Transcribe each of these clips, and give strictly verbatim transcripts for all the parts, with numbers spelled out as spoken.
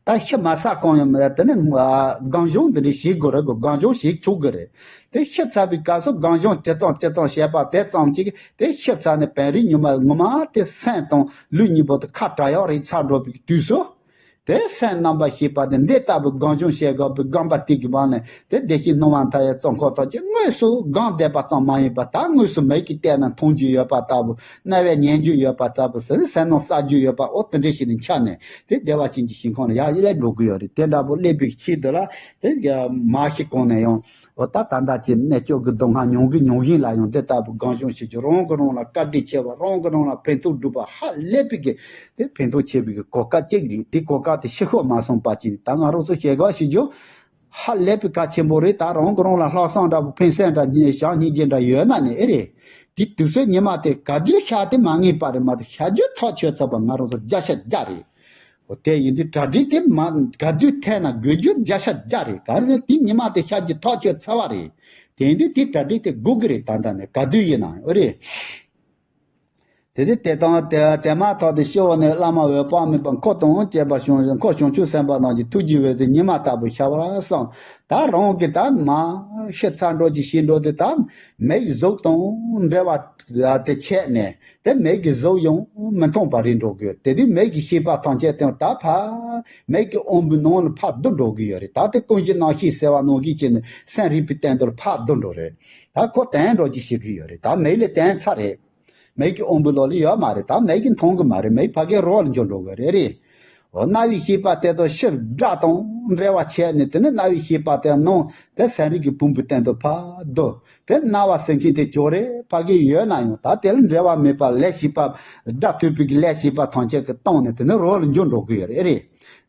ད་ཤི་མ་ཚར་གང་ཡང་མེད། དེ་ནི་སྒང་གཞུང་འདི་འདྲ་བྱེད་དགོས་རེད་གོ། སྒང་གཞུང་བྱེད་ཆོག་གི་རེད། དེ་ཤི་ཚར་བའི་སྐབས་སུ་སྒང་གཞུང་ཅི་ཙམ་ཅི་ཙམ་བྱས་པ་དེ་ཙམ་གཅིག་དེ་ཤི་ཚར་ནས་བན་རི་ཉི་མ་ངོ་མ་དེ་སེམས་དང་ལུས་གཉིས་པོ་དེ་ཁ་བྲལ་ཡག་རེད་ཚར་འགྲོ་བའི་དུས་སུ། དེ་སེམས་རྣམ་པར་ཤེས་པ་དེ་འདི་ལྟ་བུའི་སྒང་གཞུང་བྱེད་དགོས་པའི་དགོངས་པ་དེ་གི་བར་ནས་དེ་བདེ་གཤེགས་སྣང་བ་མཐའ་ཡས་གཙོ་འཁོར་ཐམས་ཅད་དངོས་སུ་སྒང་བསྡད་པ་ཙམ་མ་ཡིན་པར། ད་དངོས་སུ་མིག་གིས་བལྟས་ན་མཐོང་རྒྱུ་ཡོད་པ་ལྟ་བུ། རྣ་བས་ཉན་རྒྱུ་ཡོད་པ་ལྟ་བུ། ཟེར་སེམས་ནང་བསགས་རྒྱུ་ཡོད་པ། འོ་དེ་འདྲ་ཞིག་ནས་འཆར་ནས་དེ་བདེ་བ་ཅན་གྱི་ཞིང་ཁམས་ལ་ཡར་སླེབས་འགྲོ་གི་ཡོད་རེད། དེ་འདྲ་པོ་སླེབས་པའི་ཆེད་དུ་ལ་དེ་མ་ཤི་གོང་ནས་ཡང་འོ་ད་ད་ལྟ་ཅི་གནད་གཅོད་ཀྱི་སྡུག་བསྔལ་མྱོང་གི་མྱོང་བཞིན་ལ་ཡང་དེ་ལྟ་བུ་སྒང་གཞུང་བྱེད་རྒྱུ། རང་གིས་རང་ལ་བཀའ་དྲིན་ཆེ་བ། རང་གིས་རང་ལ་ཕན་ཐོགས་སྒྲུབ་པ་ཧ་ལས་པའི་གི་དེ་ཕན་ཐོགས་ཆེ་བའི་གི་གོ་སྐབས་གཅིག་རེད། དེ་གོ་སྐབས་དེ་ཤི་ཤོར་མ་སོང་བ་ཅིག་ད་ང་རང་ཚོ་ཞལ་ག་བྱེད་རྒྱུ་ཧ་ལས་པའི་གལ་ཆེན་པོ་རེད། ད་རང་གིས་རང་ལ་ལྷག་བསམ་འདྲ་པོ་ཕན་སེམས་འདྲ་བྱམས་སྙིང་རྗེ་འདྲ་ཡོད་ན་ནི་ཨེ་རེད། དེ་དུས་ཚོད་ཉི་མ་དེ་ག་དུས་ཤར་དེ་མ་ངེས་པ་རེད་མ་གཏོགས་ཤར་རྒྱུ་ཐག་ཆོད་ཚར་བ་ང་རང་ཚོ་བརྒྱ་ཆ་བརྒྱ་རེད། འོ་དེ་ཡིན་དུས་གྲ་སྒྲིག་དེ་མ་ག་དུས་འཐེན་ན་དགོས་རྒྱུ་བརྒྱ་ཆ་བརྒྱ་རེད། ག་རེ་ཟེར་དེ་ཉི་མ་དེ་ཤར་རྒྱུ་ཐག་ཆོད་ཚར་བ་རེད། དེ་ཡིན་དུས་དེ་གྲ་སྒྲིག་དེ་དགོས་ཀྱི་རེད། ད་ལྟ་ནས་ག་དུས་ཡིན་ནའང་ཨེ་རེད། དེ་དུས་དེ་དང་དེ་དེ་མ་ཐག་ཏུ་སྤྱི་བོ་ནས་བླ་མ་འོད་དཔག་མེད་པ་འཁོར་དང་བཅས་པ་བྱུང་ཞིང་། འཁོར་བྱང་ཆུབ་སེམས་དཔའ་རྣམས་ཀྱི་ཐུགས་རྗེའི་འོད་ཟེར་ཉི་མ་ལྟ་བུ་ཤར་བར་བསམ། ད་རང་གི་ད་མར་ཤི་ཚར་འགྲོ་གི་ཤི་འགྲོ་དུས་ད་མིག་གཟུགས་དང་འབྲེལ་བ་དེ་ཆད་ནས་དེ་མིག་གི་གཟུགས་ཡང་མི་མཐོང་བ་རེད་འགྲོ་གི་ཡོད། དེ་དུས་མིག་གི་ཤེས་པ་ཐམས་ཅད་དེ་ད་ཕར་མིག་གི་དབང་པོའི་ནང་ལ་ཕར་བསྡུ་འགྲོ་གི་ཡོད་རེད། ད་དེ་ཀུན་གཞི་རྣམ་ཤེས་ཟེར་བ་ནང་བཞིན་བྱས་ནས་སེམས་རིག་པའི་སྟེང་དུ་ཕར་བསྡུ་འགྲོ་རེད། ད་ཁོ་དེ་འདྲ་ཅིག་ཤི་གི་ཡོད་རེད། ད་མིག་ལས་དེ་ཚར་རེད། མིག་གི་དབང་པོའི་ལོགས་ལ་ཡོད་མ་རེད། ད་མིག་གིས་མཐོང་གི་མ་རེད། མིག་ཕ་གིའི་རོགས་ལ་འགྱུར་འགྲོ་གི་རེད་རེད། འོ་རྣ་བའི་ཤེས་པ་དེ་དང་ཕྱིར་སྒྲ་དང་འབྲེལ་བ་བྱས་ནས་དེ་ནས་རྣ་བའི་ཤེས་པ་དེ་ནང་དེ་སེམས་རིག་གི་ཕུང་པོའི་སྟེང་དུ་ཕར་བསྡུ། དེ་རྣ་བ་ཟེར་མཁན་དེ་ཅོག་རེ་ཕ་གི་ཡོད་ན་ཡང་ད་དེ་ལ་འབྲེལ་བ་མེད་པ་ལས་བྱེད་པ་སྒྲ་ཐོས་པའི་གི་ལས་བྱེད་པ་ཐམས་ཅད་ཀྱིས་བཏང་ནས་དེ་ནས་རོགས་ལ་འགྱུར་འགྲོ་གི་ཡོད་རེད་རེད།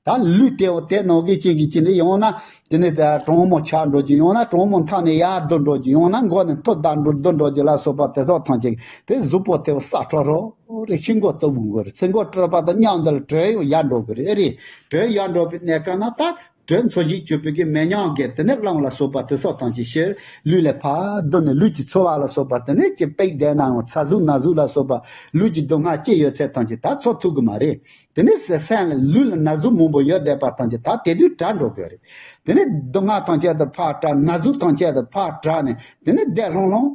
ད་ལུས་དེ་འོ་དེ་ནང་གི་ཅན་གྱི་ཅན་དེ་ཡང་ན། དེ་ནས་ད་གྲང་མོ་ཆགས་འགྲོ་རྒྱུ། ཡང་ན་གྲང་མོ་མཐའ་ནས་ཡར་བསྡུ་འགྲོ་རྒྱུ། ཡང་ན་མགོ་ནས་མཐོ་ལྡག་འགྲོ་བསྡུ་འགྲོ་རྒྱུ་ལ་སོགས་པ་དེ་ཚོ་ཐམས་ཅད་དེ་གཟུགས་པོ་དེ་སྲ་ཁྲོ་རོ་རེ་ཤི་མགོ་བཙུགས་འགོ་རེད། ཤི་མགོ་བཙུགས་པ་དང་མཉམ་དུ་ལ་དྲོད་ཡང་ཡར་འགྲོ་གི་རེད། ཨེ་རེད། དྲོད་ཡར་འགྲོ་བའི་གནས་སྐབས་ན་ད་དྲོད་འཚོ་བྱེད་བཅུ་པའི་གི་མེ་མཉམ་གི་དེ་ནས་རླུང་ལ་སོགས་པ་དེ་ཚོ་ཐམས་ཅད་ཕྱིར་ལུས་ལ་ཕར་བསྡུ་ནས་ལུས་ཀྱི་ཚོར་བ་ལ་སོགས་པ་དེ་ནས་ཀྱི་པེག་བསྡད་ནའང་ཚ་ཟུག་ན་ཟུག་ལ་སོགས་པ་ལུས་ཀྱི་སྡུག་བསྔལ་ཅི་ཡོད་ཚད་ཐམས་ཅད་ད་ཚོར་ཐུབ་གི་མ་རེད། དེ་ནས་སེམས་ལ་ལུས་ལ་ན་ཟུག་མང་པོ་ཡོད་བསྡད་པ་ཐམས་ཅད་ད་དེ་དུས་བྲལ་འགྲོ་གི་རེད། དེ་ནས་སྡུག་བསྔལ་ཐམས་ཅད་དུ་ཕར་བྲལ། ན་ཟུག་ཐམས་ཅད་དུ་ཕར་བྲལ་ནས་དེ་ནས་བདེ་ལྷང་ལྷང་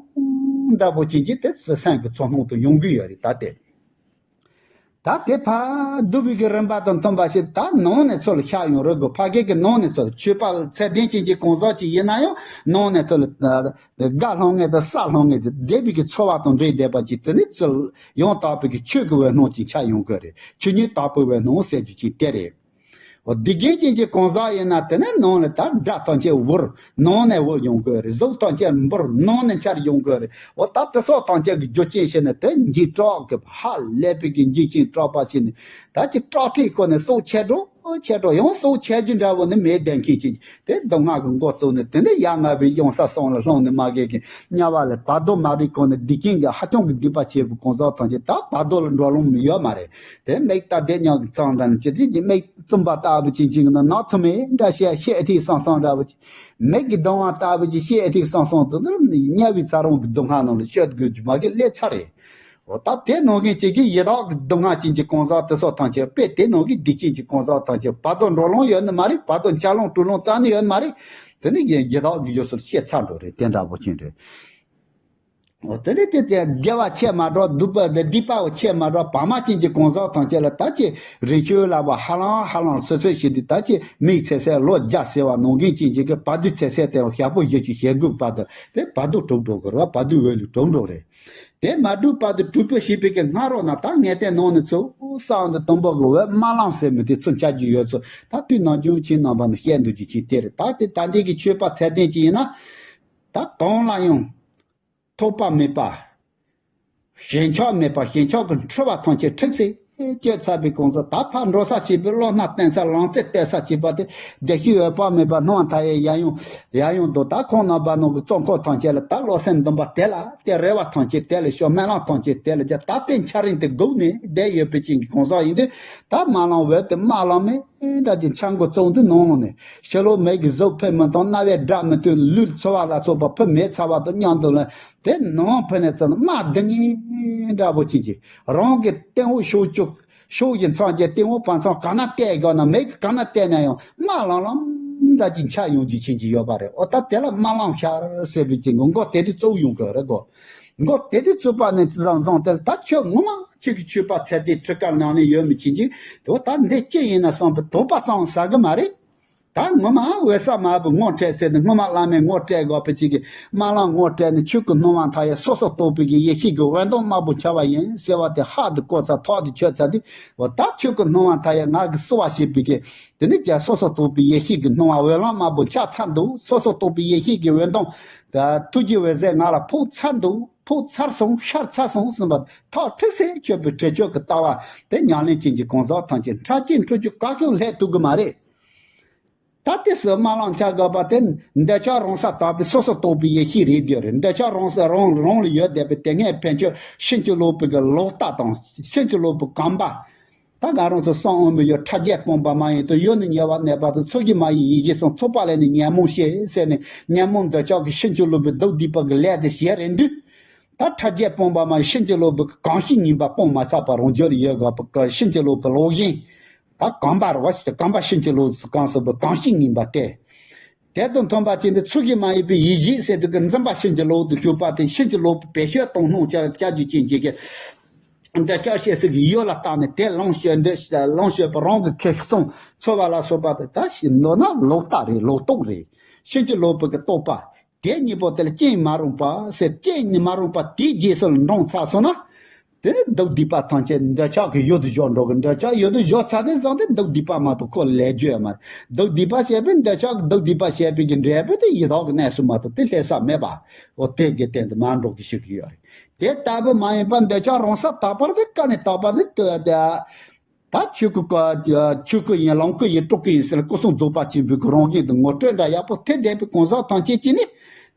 འདྲ་པོ་ཅན་གྱི་དེ་སེམས་ཀྱི་ཚོར་སྣང་དུ་ཡོང་གི་ཡོད་རེད། ད་དེ། ད་དེ་ཕར་བསྡུ་བའི་གི་རིམ་པ་དང་མཐུན་པ་ཞིག་ད་ནང་ནས་ཚུར་ལ་ཤར་ཡོང་རེད་གོ། ཕ་གི་གི་ནང་ནས་ཚུར་ལ་ཆོས་པ་ཚད་ལྡན་ཅན་གྱི་གང་ཟག་ཅིག་ཡིན་ན་ཡང་ནང་ནས་ཚུར་ལ་དགའ་ལྷང་ངེ་དང་སྲ་ལྷང་ངེ་དང་བདེ་བའི་གི་ཚོར་བ་དང་འདྲེས་བསྡད་པ་ཅིག་དེ་ནས་ཚུར་ཡང་དག་པའི་གི་ཆོས་ཀྱི་འོད་སྣང་ཅིག་འཆར་ཡོང་གི་རེད། ཆོས་ཉིད་དག་པའི་འོད་སྣང་ཟེར་རྒྱུ་ཅིག་དེ་རེད། འོ་སྡིག་རྒན་ཅན་གྱི་གང་ཟག་ཡིན་ན་དེ་ནས་ནང་ལ་ད་སྒྲ་ཐམས་ཅད་འུར་ནང་ནས་འུར་ཡོང་གི་རེད། གཟུགས་ཐམས་ཅད་འབུར་ནང་ནས་འཆར་ཡོང་གི་རེད། འོ་ད་དེ་སོགས་ཐམས་ཅད་ཀྱི་རྒྱུ་རྐྱེན་བྱས་ནས་དེ་འཇིགས་སྐྲག་གི་ཧ་ལས་པའི་གི་འཇིགས་ཤིང་སྐྲག་པ་བྱས་ནས་ད་ཅི་སྐྲག་ཐིག་ཁོ་ནས་སྲོག་ཆད་འགྲོ། ཆད་འགྲོ། ཡང་སྲོག་ཆད་རྒྱུ་འདྲ་བོ་ནི་མེད་བསྡད་མཁན་ཅིག་དེ་སྡུག་བསྔལ་གྱི་མགོ་བཙུགས་ནས་དེ་ནས་ཡ་ང་བའི་ཡོང་ས་སོང་ལ་ལྷུང་ནས་མ་གས་ཀྱི་དམྱལ་བ་ལ་བར་དོ་མ་རིག་གོ་ནས་སྡིག་ཅན་གྱི་ཧ་ཅང་གི་སྡིག་པ་བྱས་པའི་གང་ཟག་ཐམས་ཅད་ད་བར་དོ་ལ་འགྲོ་ལོང་ཡོད་མ་རེད། དེ་མིག་ལྟ་དེ་ཉག་གི་ཚང་དང་ཅི་དེ་གི་མིག་བཙུམ་པ་ལྟ་བུ་ཅིག་ཅིག་ན་ནག་ཚོ་མེད་འདྲ་བཤད་ཤེད་ཐིག་སང་སང་འདྲ་བོ་ཅིག་མིག་གི་གདུང་བ་ལྟ་བུ་ཅིག་ཤེད་ཐིག་སང་སང་དུ་དམྱལ་བའི་ཚ་རོང་གི་སྡུག་བསྔལ་ནང་ལ་སྐྱོད་དགོས་རྒྱུ་མ་གི་ལས་ཚར་རེད། འོ་ད་དེ་ནང་གི་ཅིག་གི་ཡི་དྭགས་ཀྱི་སྡུག་བསྔལ་ཅན་གྱི་གང་ཟག་དེ་ཚོ་ཐམས་ཅད་དཔེ་དེ་ནང་གི་སྡིག་ཅན་གྱི་གང་ཟག་ཐམས་ཅད་བར་དོ་འགྲོ་ལོང་ཡོད་ནི་མ་རེད། བར་དོ་འཆར་ལོང་སྤྲོ་ལོང་རྩ་ནས་ཡོད་ནི་མ་རེད། དེ་ནི་ཡི་ཡི་དྭགས་ཀྱི་ཡུལ་སུ་སྐྱེས་ཚར་འགྲོ་རེད། དེ་འདྲ་པོ་ཅན་རེད། འོ་དེ་ནི་དེ་དེ་བདེ་བ་ཆེ་མ་འགྲོ་སྡུག་པ་སྡིག་པ་ཆེ་མ་འགྲོ་བར་མ་ཅན་གྱི་གང་ཟག་ཐམས་ཅད་ལ་ད་ཅི་རིན་ཆེན་ལ་བ་ཧ་ལང་ཧ་ལང་སོ་སོས་ཤིག་དུས་ད་ཅི་མིག་ཚེ་ཚད་ལོ་བརྒྱ་ཟེར་བ་ནང་གི་ཅན་ཅིག་གི་བར་དོའི་ཚེ་ཚད་དེ་ཞག་པོ་བཞི་བཅུ་ཞེ་དགུ་བར་དུ་དེ་བར་དོ་གྲུབ་འགྲོ་གི་རེད་བ། བར་དོའི་འོད་ལུས་གྲུབ་འགྲོ་རེད། དེ་མ་གྲུབ་བར་དུ་གྲུབ་པོ་ཞེས་པའི་གི་སྔ་རོལ་ན་ད་ངས་དེ་ནང་ནས་ཚུར་གསང་དུ་དུམ་བུ་གི་འོད་དམར་ལམ་ཟེར་མི་དེ་ཚུར་འཆར་རྒྱུ་ཡོད་ཚུལ་ད་དུས་ནམ་རྒྱུན་ཁྱེད་རྣམ་པ་ནི་བཤད་འདུག་རྒྱུ་ཅིག་དེ་རེད། ད་དེ་ད་འདི་གི་ཆོས་པ་ཚད་ལྡན་ཅིག་ཡིན་ན་ད་གང་ལ་ཡང་ཐོགས་པ་མེད་པ། ཞེན་ཆགས་མེད་པ། ཞེན་ཆགས་ཀྱི་འཁྲུལ་པ་ཐམས་ཅད་འཁྲུགས་སེ་སྐྱོད་ཚར་བའི་གོང་ས་ད་ཕར་འགྲོ་ས་བྱེད་པའི་བློ་སྣ་བསྟན་ས་ལང་ཚེ་བལྟས་ས་བྱེད་པ་དེ་བདེ་གཤེགས་འོད་དཔག་མེད་པ་སྣང་བ་མཐའ་ཡས་ཡབ་ཡུམ་ཡབ་ཡུམ་དུ་ད་ཁོང་རྣམ་པ་ནང་གི་གཙོ་འཁོར་ཐམས་ཅད་ལ་ད་བློ་སེམས་འདུན་པ་དེ་ལ་དེ་རེ་བ་ཐམས་ཅད་དེ་ལ་ཤོག་སྨོན་ལམ་ཐམས་ཅད་དེ་ལ་རྒྱ་ད་ལྟའི་འཆར་རིམ་དེ་སྒུག་ནས་བསྡད་ཡོད་པའི་ཅིག་གི་གོང་ས་ཡིན་དུས་ད་དམར་ལམ་འོད་དེ་དམར་ལམ་མེ་འདྲ་ཅིག་འཆར་འགོ་བཙུགས་དུས་ནང་ལོགས་ནས་ཕྱི་ལོགས་མིག་གིས་གཟུགས་ཕུད་མི་ཐུབ། རྣ་བས་སྒྲ་མི་ཐོས། ལུས་ཚོར་བ་ལ་སོགས་པ་ཕུད་མེད་ཚར་བ་དང་མཉམ་དུ་ལ་དེ་ནང་ཕུད་ནས་ཚུར་དམར་ལྡིང་ངེ་འདྲ་པོ་ཅིག་གིས་རང་གི་སྟེང་འོག་ཕྱོགས་བཅུ་ ཕྱོགས་ཀྱི་མཚམས་ཀྱི་ལྟེ་བ་བར་མཚམས་ག་ན་བལྟས་དགོས་ན་མིག་ག་ན་བལྟས་ན་ཡང་དམར་ལམ་ལམ་འདྲ་ཅིག་འཆར་ཡོང་རྒྱུ་ཕྱིན་གྱི་ཡོད་པ་རེད། ཨོ་ད་དེ་ལ་དམར་ལམ་ཤར་ཟེར་བའི་ཅིག་མགོ་དེ་དུས་གཙོ་བོ་ཡོང་གི་རེད་གོ། མགོ་དེ་དུས་རྩོད་པ་ནས་བཟང་བཟང་དེར་ད་ཁྱོད་ངོ་མ་ཁྱེད་ཀྱི་ཆོས་པ་ཚད་དེ་ཁྲི་ཀར་ནང་ནས་ཡོད་མི་ཕྱིན་གྱི་དེ་ད་འདི་ཅི་ཡིན་ན་བསམ་པའི་དོགས་པ་ཙམ་ཟ་གི་མ་རེད། ད་ངོ་མ་འོད་གསལ་དམར་པོ་ངོ་སྤྲད་ཟེར་ནས་སྔོན་མ་བླ་མས་ངོ་སྤྲད་དགོས་པའི་ཅིག་གི་དམར་ལམ་ངོ་སྤྲད་ནས་ཆོས་ཀྱི་སྣང་བ་མཐའ་ཡས་སོ་སོར་རྟོག་པའི་གི་ཡེ་ཤེས་ཀྱི་འོད་མདངས་དམར་པོ་འཆར་བ་ཡིན་ཟེར་བ་དེ་ཧ་དུ་གོ་ཚར་ཐག་དུ་ཆོད་ཚར་དུས་འོ་ད་ཆོས་ཀྱི་སྣང་བ་མཐའ་ཡས་ང་གི་བསུ་བ་ཞེས་པའི་གི་དེ་ནི་ཀྱང་སོ་སོར་རྟོག་པའི་ཡེ་ཤེས་ཀྱི་སྣང་བ་འོད་ལམ་དམར་པོ་འཆར་ཚར་འདུག་སོ་སོར་རྟོག་པའི་ཡེ་ཤེས་ཀྱི་འོད་མདངས་ཐུགས་རྗེ་འོད་ཟེར་ང་ལ་ཕོག་ཚར་འདུག་ཕོག་ཚར་སོང་ཤར་ཚར་སོང་གསུངས་པ་ཐག་ཁྲིག་སེ་ཆོད་པའི་དྲི་ཆོས་ཀྱི་ལྟ་བ་དེ་ཉམས་ལེན་ཅན་གྱི་གང་ཟག་ཐམས་ཅད་ཁྲག་སྐྱེས་འཁྲུ་ཆུ་བཀག་ཤུགས་ལྷད་ཐུབ་གི་མ་རེད། ད་དེ་སུ་དམར་ལམ་འཆར་དགོས་པ་དེ་འདོད་ཆགས་རང་སར་དག་པའི་སོ་སོར་རྟོག་པའི་ཡེ་ཤེས་རེད་འདོད་རེད། འདོད་ཆགས་རང་སར་རང་རང་ལ་ཡོད་བསྡད་པའི་དེ་སྔའི་ཕན་ཆོད་ཕྱིན་ཅི་ལོག་པའི་གི་ལོག་ལྟ་དང་ཕྱིན་ཅི་ལོག་པའི་གོམས་པ། ད་ང་རང་ཚོ་གསང་འོས་མི་ཡོད་ཕྲ་རྒྱས་སྤངས་པ་མ་ཡིན་དུ་ཡོད་ནི་ཉེ་བར་གནས་པ་དང་ཚོགས་ཀྱི་མ་ཡིན་ཡིད་ཀྱི་སོང་ཚོགས་པ་ལས་ནི་ཉོན་མོངས་ཤེས་ཟེར་ནས་ཉོན་མོངས་འདོད་ཆགས་ཀྱི་ཕྱིན་ཅི་ལོག་པའི་སྡུག་སྡིག་པ་གི་ལས་དེ་བྱས་རན་དུས། ད་ཕྲ་རྒྱས་སྤངས་པ་མ་ཕྱིན་ཅི་ལོག་པའི་གང་ཞིག་ཉིད་པ་སྤོང་མ་ཚར་བར་རང་རྒྱུད་ལ་ཡོད་དགོས་པའི་ཕྱིན་ཅི་ལོག་པའི་ལོག་གཞན། ད་གོམས་པ་རེད་བ་ཞིག་གོམས་པ་ཕྱིན་ཅི་ལོག་གང་སོགས་པའི་གང་ཞིག་ཉིད་པ་སྟེ། དེ་དང་མཐུན་པ་ཅན་དེ་ཚུལ་གྱིས་མ་ཡིན་པའི་ཡིད་བཞིན་ཟེར་དུས་ཀྱི་འཛིན་པ་ཕྱིན་ཅི་ལོག་ཏུ་གྱུར་པ་དེ་ཕྱིན་ཅི་ལོག་པའི་བེད་སྤྱོད་གཏོང་སྣང་བྱ་བྱ་རྒྱུ་ཅན་གྱི་གི་འདོད་ཆགས་ཤེས་སུ་གི་ཡུལ་ལ་བརྟགས་ནས་དེ་ལོངས་སྤྱོད་འདོད་ལོངས་སྤྱོད་པ་རང་གི་ཁེ་གསུང་འཚོལ་བ་ལ་སོགས་པ་དེ་ད་ཞིག་མདོར་ན་ལོག་ལྟ་རེད། ལོག་རྟོག་རེད། ཕྱིན་ཅི་ལོག་པའི་གི་རྟོག་པ། དེ་གཉིས་པོ་དེ་ལ་རྐྱེན་མ་རུངས་པ་ཟེར། རྐྱེན་མ་རུངས་པ་དེའི་རྗེས་སུ་ལ་འབྲངས་ཚར་སོང་ན། དེ་ནི་སྡུག་སྡིག་པ་ཐམས་ཅད་འདོད་ཆགས་ཀྱི་ཡུལ་དུ་འཇོག་འགྲོ་གི། འདོད་ཆགས་ཡུལ་དུ་འཇོག་ཚར་དུས་ཙང་དེ་སྡུག་སྡིག་པ་མ་གཏོགས་ཁོ་ལ་ལས་རྒྱུ་ཡོད་མ་རེད། སྡུག་སྡིག་པ་ཞེས་པའི་འདོད་ཆགས་ཀྱི་སྡུག་སྡིག་པ་ཞེས་པའི་གི་འབྲས་བུ་དེ་ཡི་དྭགས་ཀྱི་གནས་སུ་མ་གཏོགས་དེ་ལྷ་ས་མེད་པ། འོ་དེ་གི་སྟེང་དུ་མར་འགྲོ་གི་ཞུ་གི་ཡོད་རེད། དེ་ལྟ་བུ་མ་ཡིན་པར་འདོད་ཆགས་རང་སར་དག་པར་དེ་ཀ་ནས་དག་པ་ནི་ལྟོས་ཏེ། ད་ཆོས་སྐུ་ཀ་ཆོས་སྐུ་ཡིན་ལོངས་སྐུ་ཡིན་སྤྲུལ་སྐུ་ཡིན་ཟེར་སྐུ་གསུང་རྫོགས་པ་ཆེན་པོའི་གི་རང་བཞིན་དུ་ངོ་སྤྲོད་འདྲ་ཡག་པོ་ཐེབས་བསྡད་པའི་གང་ཟག་ཐམས་ཅད་ཀྱིས་ནི།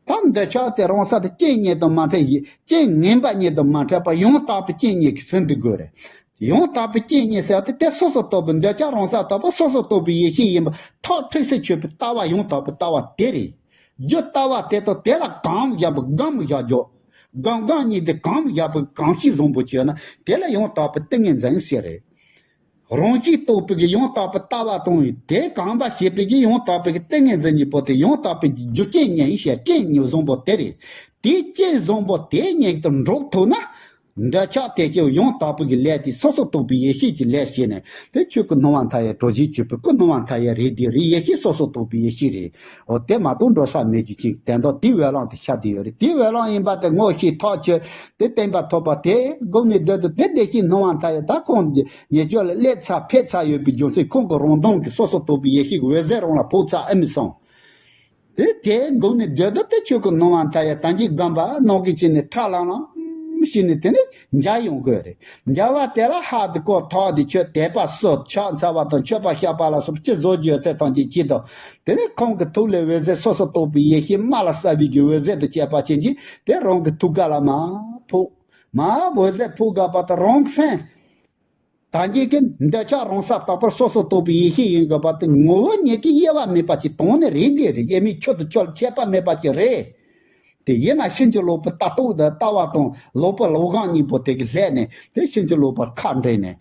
ད་འདོད་ཆགས་དེ་རང་སར་དུ་རྐྱེན་ངན་དང་མ་འཕྲད་ཡིན་རྐྱེན་ངན་པ་ཉིད་དུ་མ་འཕྲད་པར་ཡང་དག་པའི་རྐྱེན་ངན་གྱིས་ཟིན་ཏུ་དགོས་རེད། ཡང་དག་པའི་རྐྱེན་ངན་ཟེར་བ་དེ་དེ་སོ་སོར་རྟོག་པའི་འདོད་ཆགས་རང་སར་དག་པ་སོ་སོར་རྟོག་པའི་ཡེ་ཤེས་ཡིན་པ་ཐག་ཁྲིག་སེ་ཆོད་པའི་ལྟ་བ་ཡང་དག་པའི་ལྟ་བ་དེ་རེད། རྒྱུ་ལྟ་བ་དེ་དང་དེ་ལ་གང་བཞག་པའི་སྒོམ་བཞག་རྒྱུ། སྒོམ་སྒོམ་གཉིས་དེ་གང་བཞག་པའི་གང་ཞིག་བཟང་པོ་བྱས་ན་དེ་ལ་ཡང་དག་པའི་ཏིང་ངེ་འཛིན་ཟེར་རེད། རང་བཞིན་རྟོགས་པའི་གི་ཡང་དག་པའི་ལྟ་བ་དང་དེ་གང་བ་ཞེས་པའི་གི་ཡང་དག་པའི་གི་ཏིང་ངེ་འཛིན་གཉིས་པོ་དེ་ཡང་དག་པའི་རྒྱུ་རྐྱེན་གཉིས་ཞེས་རྐྱེན་གཉིས་བཟང་པོ་དེ་རེད། དེའི་རྐྱེན་བཟང་པོ་དེ་གཉིས་དང་འགྲོགས་ཐུབ་ན། འདོད་ཆགས་དེ་ཀྱང་ཡང་དག་པའི་གི་ལས་དེ་སོ་སོར་རྟོག་པའི་ཡེ་ཤེས་ཀྱི་ལས་བྱས་ནས་དེ་ཆོས་སྐུ་སྣང་བ་མཐའ་ཡས་གྲོལ་བྱེད་གྱུར་པའི་སྐུ་སྣང་བ་མཐའ་ཡས་རེད། དེ་རེད་ཡེ་ཤེས་སོ་སོར་རྟོག་པའི་ཡེ་ཤེས་རེད། འོ་དེ་མ་གཏོགས་འགྲོ་ས་མེད་རྒྱུ་ཅིག་དེ་འདྲ་དེའི་འོད་རླུང་དེ་ཤར་བསྡད་ཡོད་རེད། དེའི་འོད་རླུང་ཡིན་པ་དེ་ངོ་ཤེས་ཐག་ཆོད་དེ་བརྟན་པ་ཐོབ་པ་དེ་སྒོམ་ནས་སྡོད་དུས་དེ་བདེ་གཤེགས་སྣང་བ་མཐའ་ཡས་ད་ཁོང་ཉེ་སྤྱོད་ལ་སླེབས་ཚར་ཕེབས་ཚར་ཡོད་པའི་རྒྱུ་མཚན་ཁོང་གི་རང་གདོང་གི་སོ་སོར་རྟོག་པའི་ཡེ་ཤེས་ཀྱི་འོད་ཟེར་རང་ལ་ཕོག་ཚར་ཨེ་མི་སོང་། དེ་དེའི་སྒོ་ནས་སྡོད་དུས་དེ་ཆོས་སྐུ་སྣང་བ་མཐའ་ཡས་ད་གིན་སྒོམ་པ་ནང་གི་ཅི་ནས་ཁྲ་ལམ་ལམ་ཞིག་ནས་དེ་ནས་འཇའ་ཡོང་དགོས་རེད། འཇའ་བ་དེ་ལ་ཧ་དེ་ཀོ་ཐོག་དེ་ཆོས་དད་པ་སོགས་ཕྱག་འཚལ་བ་དང་མཆོད་པ་བཤགས་པ་ལ་སོགས་ཅི་བཟོ་རྒྱུ་ཡོད་ཚད་ཐམས་ཅད་བྱེད་དོ། དེ་ནས་ཁོང་གི་ཐུགས་ལས་འོད་ཟེར་སོ་སོར་རྟོག་པའི་ཡེ་ཤེས་དམར་ལ་གསལ་བའི་གི་འོད་ཟེར་དུ་བྱས་པ་ཅན་གྱིས་དེ་རང་གི་ཐུགས་ཀ་ལ་མར་ཕོག་མར་འོད་ཟེར་ཕོག་དགོས་པ་དང་རང་སེམས། ད་གིན་གྱི་འདོད་ཆགས་རང་སར་དག་པར་སོ་སོར་རྟོག་པའི་ཡེ་ཤེས་ཡིན་དགོས་པ་དེ་ངོ་བོ་ཉིད་ཀྱི་དབྱེ་བ་མེད་པ་ཅིག་དོན་ནི་རེད་དེ་རེད། དབྱེར་མེད་ཆོས་དང་ཆོས་ལ་ཁྱད་པར་མེད་པ་ཅིག་རེད། དེ་ཡིན་ན་ཕྱིན་ཅི་ལོག་པའི་ལྟ་རྟོག་དང་ལྟ་བ་དང་ལོག་པ་ལོག་གང་གཉིས་པོ་དེ་གི་ལྷད་ནས་དེ་ཕྱིན་ཅི་ལོག་པར་ཁ་འདྲེན་ནས།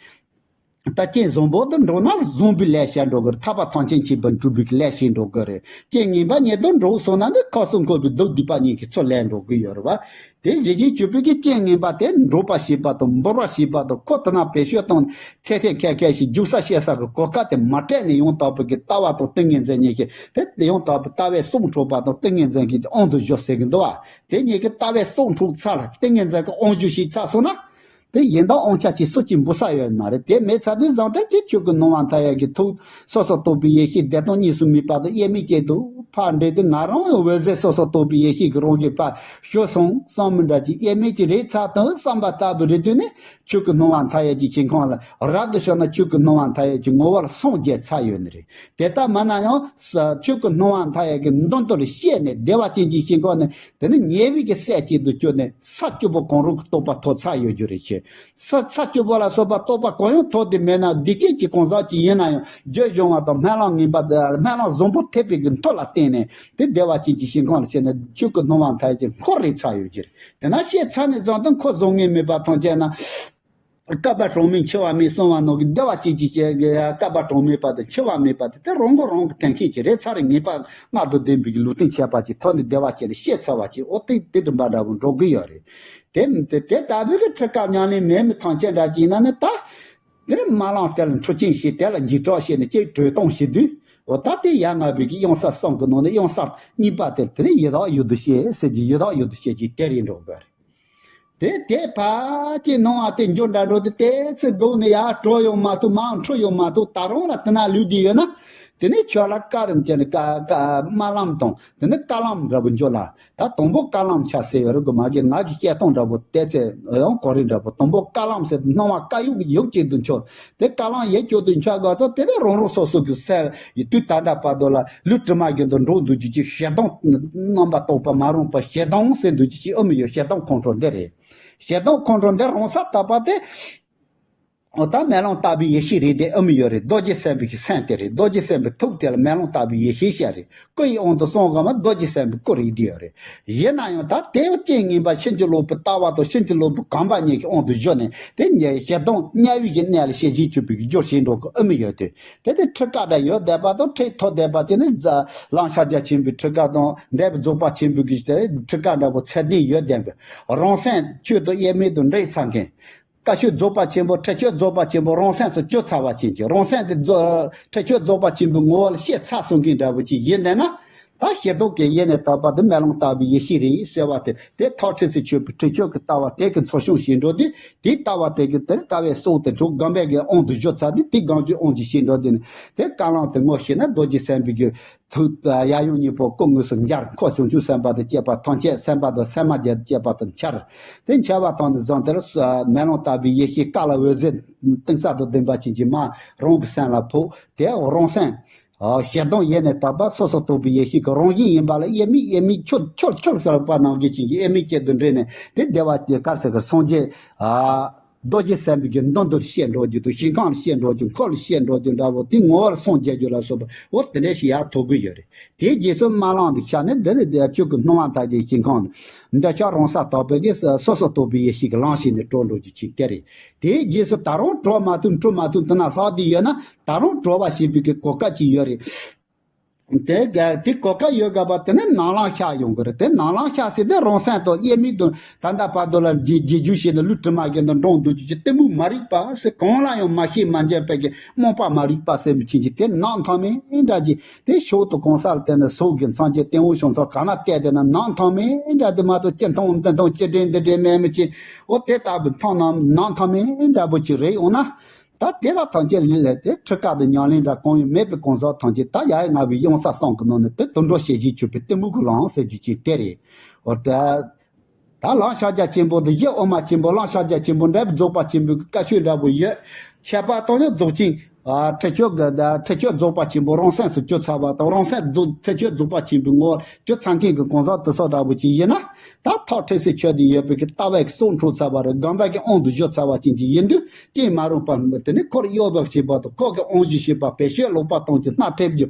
ད་རྐྱེན་བཟང་པོ་དུ་འགྲོ་ན་བཟང་པོའི་ལས་བྱས་འགྲོ་གི་རེད། ཐར་པ་ཐམས་ཅད་མཁྱེན་པར་འགྲུབ་པའི་ལས་བྱས་འགྲོ་གི་རེད། རྐྱེན་ངན་པ་ཉིད་དུ་འགྲོ་སོང་ན་ནི་ཁ་སང་འཁོར་བའི་སྡུག་སྡིག་པ་གཉིས་ཀྱི་ཚུལ་ལས་འགྲོ་གི་ཡོད་རེད་བ། དེ་གཞི་རྒྱུད་གཅིག་པུའི་གི་རྐྱེན་ངན་པ་དེ་འགྲོགས་པ་ཞེས་པ་དང་འབུར་བ་ཞེས་པ་དང་ཁོ་དེ་ན་བེད་སྤྱོད་བཏང་ཐེ་ཐེ་ཁེ་ཁེ་ཞིག་རྒྱུག་ས་བཤད་ས་གི་གོ་སྐབས་དེ་མ་སྤྲད་ནས་ཡང་དག་པའི་གི་ལྟ་བ་དང་ཏིང་ངེ་འཛིན་གཉིས་ཀྱི་དེ་ཡང་དག་པའི་ལྟ་བའི་སྲོག་འཕྲོག་པ་དང་ཏིང་ངེ་འཛིན་གྱི་དབང་དུ་བཞག་ཟེར་གི་འདུག་བ། དེ་གཉིས་ཀྱི་ལྟ་བའི་སྲོག་འཕྲོག་ཚར་ལ་ཏིང་ངེ་འཛིན་གྱི་དབང་བསྒྱུར་ཞིག་ཚར་སོང་ན། དེ་གཞན་དག་དབང་ཆ་གཅིག་སུ་གཅིག་འབུལ་ས་ཡོད་མ་རེད། དེ་མེད་ཚར་དུས་བཟང་ཐབས་ཀྱི་ཆོས་སྐུ་སྣང་བ་མཐའ་ཡས་ཀྱི་ཐུགས་སོ་སོར་རྟོག་པའི་ཡེ་ཤེས་བདེ་སྟོང་གཉིས་སུ་མེད་པ་དང་དབྱེར་མེད་ཅན་དུ་ཕར་འདྲེས་ཏེ་ང་རང་འོད་ཟེར་སོ་སོར་རྟོག་པའི་ཡེ་ཤེས་ཀྱི་རང་བཞིན་པ་ཞུ་སོང་བསམ་མི་འདྲ་ཅིག་དབྱེར་མེད་ཅིག་རེད་ཚར་དང་བསམ་པ་ལྟ་བུ་རེད་དུས་ནི་ཆོས་སྐུ་སྣང་བ་མཐའ་ཡས་ཀྱི་ཞིང་ཁམས་ལ་རབ་ཏུ་ཕྱོགས་ན་ཆོས་སྐུ་སྣང་བ་མཐའ་ཡས་ཀྱི་ངོ་བོ་ལ་སངས་རྒྱས་ཚར་ཡོད་ནི་རེད། དེ་ལྟ་མིན་ན་ཡང་ཆོས་སྐུ་སྣང་བ་མཐའ་ཡས་ཀྱི་མདོ་མདོ་ལ་བཤད་ནས་བདེ་བ་ཅན་གྱི་ཞིང་ཁམས་ནས་དེ་ནི་ཉེ་བའི་གི་སྲས་གཅིག་ཏུ་གྱུར་ནས་ས་བཅུ་པོ་གང་རུང་གི་རྟོགས་པ་ཐོབ་ཚར་ཡོད་རྒྱུ་རེད་ཅེས། ས་ས་བཅུ་པོ་ལ་སོགས་པ་རྟོགས་པ་གང་ཡང་ཐོབ་དེ་མེད་ན་བདེ་སྐྱིད་ཀྱི་གང་ཟག་ཅིག་ཡིན་ན་ཡང་རྒྱུ་གཞུང་བ་དང་སྨོན་ལམ་ངན་པ་སྨོན་ལམ་བཟང་པོ་ཐེབས་པའི་གི་མཐུ་ལ་བརྟེན་ནས་དེ་བདེ་བ་ཅན་གྱི་ཞིང་ཁམས་ལ་ཕྱིན་ནས་ཆོས་སྐུ་སྣང་བ་མཐའ་ཡས་ཀྱི་འཁོར་རེ་ཚར་ཡོད་རྒྱུ་རེད། དེ་ན་བཤད་ཚར་ནས་བཟུང་སྟེ་འཁོར་བཟང་ངན་མེད་པ་ཐམས་ཅད་ན། བསྐལ་པ་གྲངས་མེད་འཆི་བ་མེད་གསུང་བ་ནང་གི་བདེ་བ་ཅན་གྱི་བཤད་ཀྱི་བསྐལ་པ་གྲངས་མེད་པ་དང་འཆི་བ་མེད་པ་དེ་དེ་རང་གི་རང་གི་དོན་མཁན་གྱི་རེད། ཚར་རེ་ངེས་པ་མངལ་དང་ལྡན་པའི་ལུས་རྟེན་ཁྱད་པར་གྱི་ཐོག་ནས་བདེ་བ་ཅན་ལ་བཤད་ཚར་བ་ཅིག་འོ་དེ་དེ་འདྲ་འབའ་འདྲ་བོ་འགྲོ་གི་ཡོད་རེད། དེ་དེ་དེ་ལྟ་བུའི་གི་ཁྲི་ཀ་ཉམས་ལེན་མེད་མི་ཐམས་ཅད་འདྲ་ཅིག་ཡིན་ན་ནི་ད། དེ་ནས་རྨ་ལམ་དེ་ལ་འཕྲུལ་ཆས་བྱས་དེ་ལ་འཇིགས་སྐྲག་བྱས་ནས་ཅིག་གྲོས་གཏོང་བྱེད་དུས་འོ་ད་དེ་ཡ་ང་བའི་གི་གཡང་ས་གསུམ་གི་ནང་ནས་གཡང་ས་གཉིས་པ་དེ་དེ་ནས་ཡི་དྭགས་ཡུལ་དུ་བྱེད་ཟེར་གྱི་ཡི་དྭགས་ཡུལ་དུ་བྱེད་ཀྱི་དེ་རེད་འགྲོ་དགོས་རེད། དེ་དེ་ཕར་ཅིག་སྣང་བ་དེ་འགྱུར་འདྲ་འགྲོ་དུས་དེ་ཚེ་སྒུག་ནས་ཡར་གྲོལ་ཡོང་མ་ཐུབ། མར་འཕྲོ་ཡོང་མ་ཐུབ། ད་རུང་ལ་དེ་ན་ལུས་བསྡད་ཡོད་ན་དེ་ནས་ཁྱོད་ལ་བཀའ་རིམ་བྱས་ནས་བཀའ་བཀའ་རྨ་ལམ་དང་དེ་ནས་བཀའ་ལམ་འདྲ་པོ་འགྱུར་ལ། ད་དང་པོ་བཀའ་ལམ་ཆ་ཟེར་ཡོད་རེད་གོ། མ་གི་ང་གི་བཤད་སྟངས་འདྲ་པོ་དེ་ཚེ་ཡང་གོ་རིམ་འདྲ་པོ། དང་པོ་བཀའ་ལམ་ཟེར་སྣང་བ་བཀའ་ཡུག་ཡུག་ཅིག་ཏུ་འཆར། དེ་བཀའ་ལམ་ཡིད་སྐྱོ་དུ་འཆར་དགོས་ཚོ་དེ་ནས་རང་རང་སོ་སོ་གི་སེལ་ཡི་དུས་ད་ལྟ་བར་དུ་ལ་ལུས་དྲི་མ་གི་འདུ་འགྲོ་འདུ་རྒྱུ་ཅིག་ཞེ་སྡང་རྣམ་པར་དག་པ་མ་རུངས་པ་ཞེ་སྡང་ཟེར་འདུ་རྒྱུ་ཅིག་ཨ་མི་ཡོད། ཞེ་སྡང་ཁོང་ཁྲོ་འདི་རེད། ཞེ་སྡང་ཁོང་ཁྲོ་འདི་རང་ས་ད་པ་དེ། འོ་ད་མེ་ལོང་ལྟ་བུའི་ཡེ་ཤེས་རེད་དེ་ཨ་མི་ཡོད་རེད། རྡོ་རྗེ་སེམས་དཔའི་གི་སེམས་དེ་རེད། རྡོ་རྗེ་སེམས་དཔའི་ཐུགས་དེ་ལ་མེ་ལོང་ལྟ་བུའི་ཡེ་ཤེས་ཤ་རེད། སྐུ་ཡི་དབང་དུ་སོང་ག་མ་རྡོ་རྗེ་སེམས་དཔའི་སྐུ་རེད་དེ་ཡོད་རེད། ཡིན་ན་ཡང་ད་དེ་རྐྱེན་ངན་པ་ཕྱིན་ཅི་ལོག་པའི་ལྟ་བ་དང་ཕྱིན་ཅི་ལོག་པའི་གོམས་པ་གཉིས་ཀྱི་དབང་དུ་གྱུར་ནས་དེ་ཉེ་ཞེ་སྡང་དམྱལ་བའི་གི་གནས་ལ་ཞེན་ཅིང་སྤྱོད་པའི་གི་རྒྱུར་ཞེན་འགྲོ་གི་ཨ་མི་ཡོད་དེ། དེ་དེ་ཁྲི་ཀ་འདྲ་ཡོད་བསྡད་པ་དང་ཁྲི་ཐོག་བསྡད་པ་དེ་ནི་ལམ་ཕྱག་རྒྱ་ཆེན་པོའི་ཁྲི་ཀ་དང་འདས་པའི་རྫོགས་པ་ཆེན་པོའི་གི་ཁྲི་ཀ་འདྲ་པོ་ཚད་ལྡན་ཡོད་བསྡད་པའི་རང་སེམས་ཆོས་དང་དབྱེར་མེད་དུ་འདྲེས་ཚར་མཁན། བཀའ་ཆོས་རྫོགས་པ་ཆེན་པོ་ཁྲི་ཆོས་རྫོགས་པ་ཆེན་པོ་རང་སེམས་སུ་གྱུར་ཚར་བ་ཅན་གྱི་རང་སེམས་དེ་རྫོགས་ཁྲི་ཆོས་རྫོགས་པ་ཆེན་པོའི་ངོ་བོ་ལ་ཤེས་ཚར་སོང་མཁན་འདྲ་པོ་ཅིག་ཡིན་ནས་ན། ད་ཞེ་སྡང་གི་ཡེ་ནས་དག་པ་དེ་མེ་ལོང་ལྟ་བུའི་ཡེ་ཤེས་རེད་ཟེར་བ་དེ་དེ་ཐག་ཁྲེལ་སེ་ཆོད་པའི་ཁྲི་ཆོས་ཀྱི་ལྟ་བ་དེ་གི་ཚོགས་ཤོང་ཞིག་འགྲོ་དུས་དེའི་ལྟ་བ་དེ་གི་དེར་ལྟ་བའི་སྲོག་དེ་འགྲོ་སྒོམ་པའི་གི་དབང་དུ་གྱུར་ཚར་དུས་དེ་སྒོམ་རྒྱུའི་དབང་གིས་ཤེས་འགྲོ་དུས་ནི་དེ་བཀའ་ལམ་དེ་ངོ་ཤེས་ན་རྡོ་རྗེ་སེམས་དཔའི་གི་ཐུགས་ཡབ་ཡུམ་གཉིས་པོ་སྐུ་དངོས་སུ་འབྱར། འཁོར་བྱང་ཆུབ་སེམས་དཔའ་དང་བཅས་པ་ཐམས་ཅད་སེམས་དཔའ་དང་སེམས་མ་བརྒྱད་དང་བཅས་པ་དང་འཆར། དེ་འཆར་བ་དང་དུ་བཟུང་དེར་མེ་ལོང་ལྟ་བུའི་ཡེ་ཤེས་བཀའ་ལ་འོད་ཟེར་གཏིང་ཟབ་ཏུ་ལྡན་པ་ཅན་གྱི་མ་རང་གི་སེམས་ལ་ཕོག་དེ་རང་སེམས་ཞེ་སྡང་ཡེ་ནས་དག་པ་སོ་སོར་རྟོག་པའི་ཡེ་ཤེས་ཀྱི་རང་བཞིན་ཡིན་པ་ལ་དབྱེར་མེད་དབྱེར་མེད་ཁྱོད་ཁྱོད་ཁྱོད་ཤར་པ་ནང་གི་ཅན་གྱི་དབྱེར་མེད་གཅིག་ཏུ་འདྲེས་ནས་དེ་བདེ་བ་ཅན་གར་ས་གར་སངས་རྒྱས། རྡོ་རྗེ་སེམས་དཔའི་གི་མདུན་དུ་བཤད་འགྲོ་རྒྱུ་དང་ཞིང་ཁམས་ལ་བཤད་འགྲོ་རྒྱུ་འཁོར་ལ་བཤད་འགྲོ་རྒྱུ་འདྲ་བོ་དེ་ངོ་བོར་སངས་རྒྱས་རྒྱུ་ལ་སོགས་པ་འོ་དེ་འདྲ་ཞིག་ཡར་ཐོབ་གི་ཡོད་རེད། དེའི་རྗེས་སུ་རྨ་ལམ་དུ་ཆགས་ནས་འདི་ནི་བདེ་བ་ཅན་གྱི་སྣང་བ་མཐའ་ཡས་ཞིང་ཁམས་ནི་འདོད་ཆགས་རང་སར་དག་པའི་གི་སོ་སོར་རྟོག་པའི་ཡེ་ཤེས་ཀྱི་ལམ་ཞིག་ནས་གྲོལ་འགྲོ་རྒྱུ་ཅིག་དེ་རེད། དེའི་རྗེས་སུ་ད་རུང་གྲོལ་མ་ཐུབ་འཁྲུལ་མ་ཐུབ་དེ་ན་ལྷག་བསྡད་ཡོད་ན་ད་རུང་གྲོལ་བ་ཞེས་པའི་གི་གོ་སྐབས་ཅིག་ཡོད་རེད། དེ་ག་དེ་གོ་སྐབས་ཡོད་དགོས་པ་དེ་ནི་ནང་ལམ་ཤར་ཡོང་གི་རེད། དེ་ནང་ལམ་ཤར་ཟེར་དེ་རང་སེམས་དང་དབྱེར་མེད་དུ་ད་ལྟ་བར་དུ་ལ་རྗེས་རྗེས་རྒྱུ་བྱས་ནས་ལུས་དྲི་མ་གི་འདི་འགྲོ་འདུག་རྒྱུ་གི་གཏི་མུག་མ་རིག་པ་ཟེར་གང་ལ་ཡང་མ་ཤེས་མ་འཇོན་པའི་གི་རྨོངས་པ་མ་རིག་པ་ཟེར་མི་ཆེན་གྱི་དེ་ནང་མཐའ་མེད་འདྲ་གྱི་དེ་ཕྱོགས་དང་གང་ས་ལ་བལྟས་ནས་སོ་གི་མཚན་གྱི་སྟེང་འོག་ཕྱོགས་མཚམས་ག་ན་བལྟས་བསྡད་ན་ནང་མཐའ་མེད་འདྲ་དེ་མ་གཏོགས་ཅི་མཐོང་འདི་མཐོང་ཅི་དྲན་འདི་དྲན་མེད་མི་ཆེན། འོ་དེ་ལྟ་བུའི་མཐོང་ན་ནང་མཐའ་མེད་འདྲ་པོ་ཅིག་རེད་འོང་ན། ད་དེ་ལ་ཐམས་ཅད་ལུས་ལས་ཏེ་ཁྲི་ཀ་དང་ཉམས་ལེན་འདྲ་གང་ཡང་མེད་པའི་གང་ཟག་ཐམས་ཅད་ད་ཡ་ཡི་ང་བའི་གཡང་ས་གསུམ་གྱི་ནང་ནས་དེ་དུད་འགྲོ་ཞེས་བྱའི་ཆུད་པའི་གཏི་མུག་གི་ལམ་ཟེར་རྒྱུ་ཅིག་དེ་རེད། འོ་ད་ད་ལམ་ཕྱག་རྒྱ་ཆེན་པོ་དང་གཞི་དབུ་མ་ཆེན་པོ་ལམ་ཕྱག་རྒྱ་ཆེན་པོ་འདྲ་བའི་རྫོགས་པ་ཆེན་པོའི་བཀའ་ཆོས་འདྲ་པོ་ཡོད། ཁྱད་པར་དུ་ནི་རྫོགས་ཆེན་ཁྲི་ཆོས་ཀྱི་ཁྲི་ཆོས་རྫོགས་པ་ཆེན་པོ་རང་སེམས་སུ་གྱུར་ཚར་བ་དང་རང་སེམས་རྫོགས་ཁྲི་ཆོས་རྫོགས་པ་ཆེན་པོའི་ངོ་བོར་གྱུར་ཚར་མཁན་གྱི་གང་ཟག་དེ་ཚོ་འདྲ་པོ་ཅིག་ཡིན་ན། ད་ཐག་ཁྲེལ་སེ་ཆོད་དེ་ཡོད་པའི་གི་ལྟ་བའི་གི་སྲོག་འཕྲོག་ཚར་བ་རེད། སྒོམ་པའི་གི་དབང་དུ་བཞག་ཚར་བ་ཅན་གྱི་ཡིན་དུས་རྐྱེན་མ་རུངས་པ་དེ་ནི་འཁོར་གཡོ་བ་བྱེད་པ་དང་འཁོར་གྱི་དབང་བྱེད་བྱེད་པ་བེད་སྤྱོད་ལོག་པ་གཏོང་རྒྱུ་སྣ་ཁྲིད་རྒྱུ་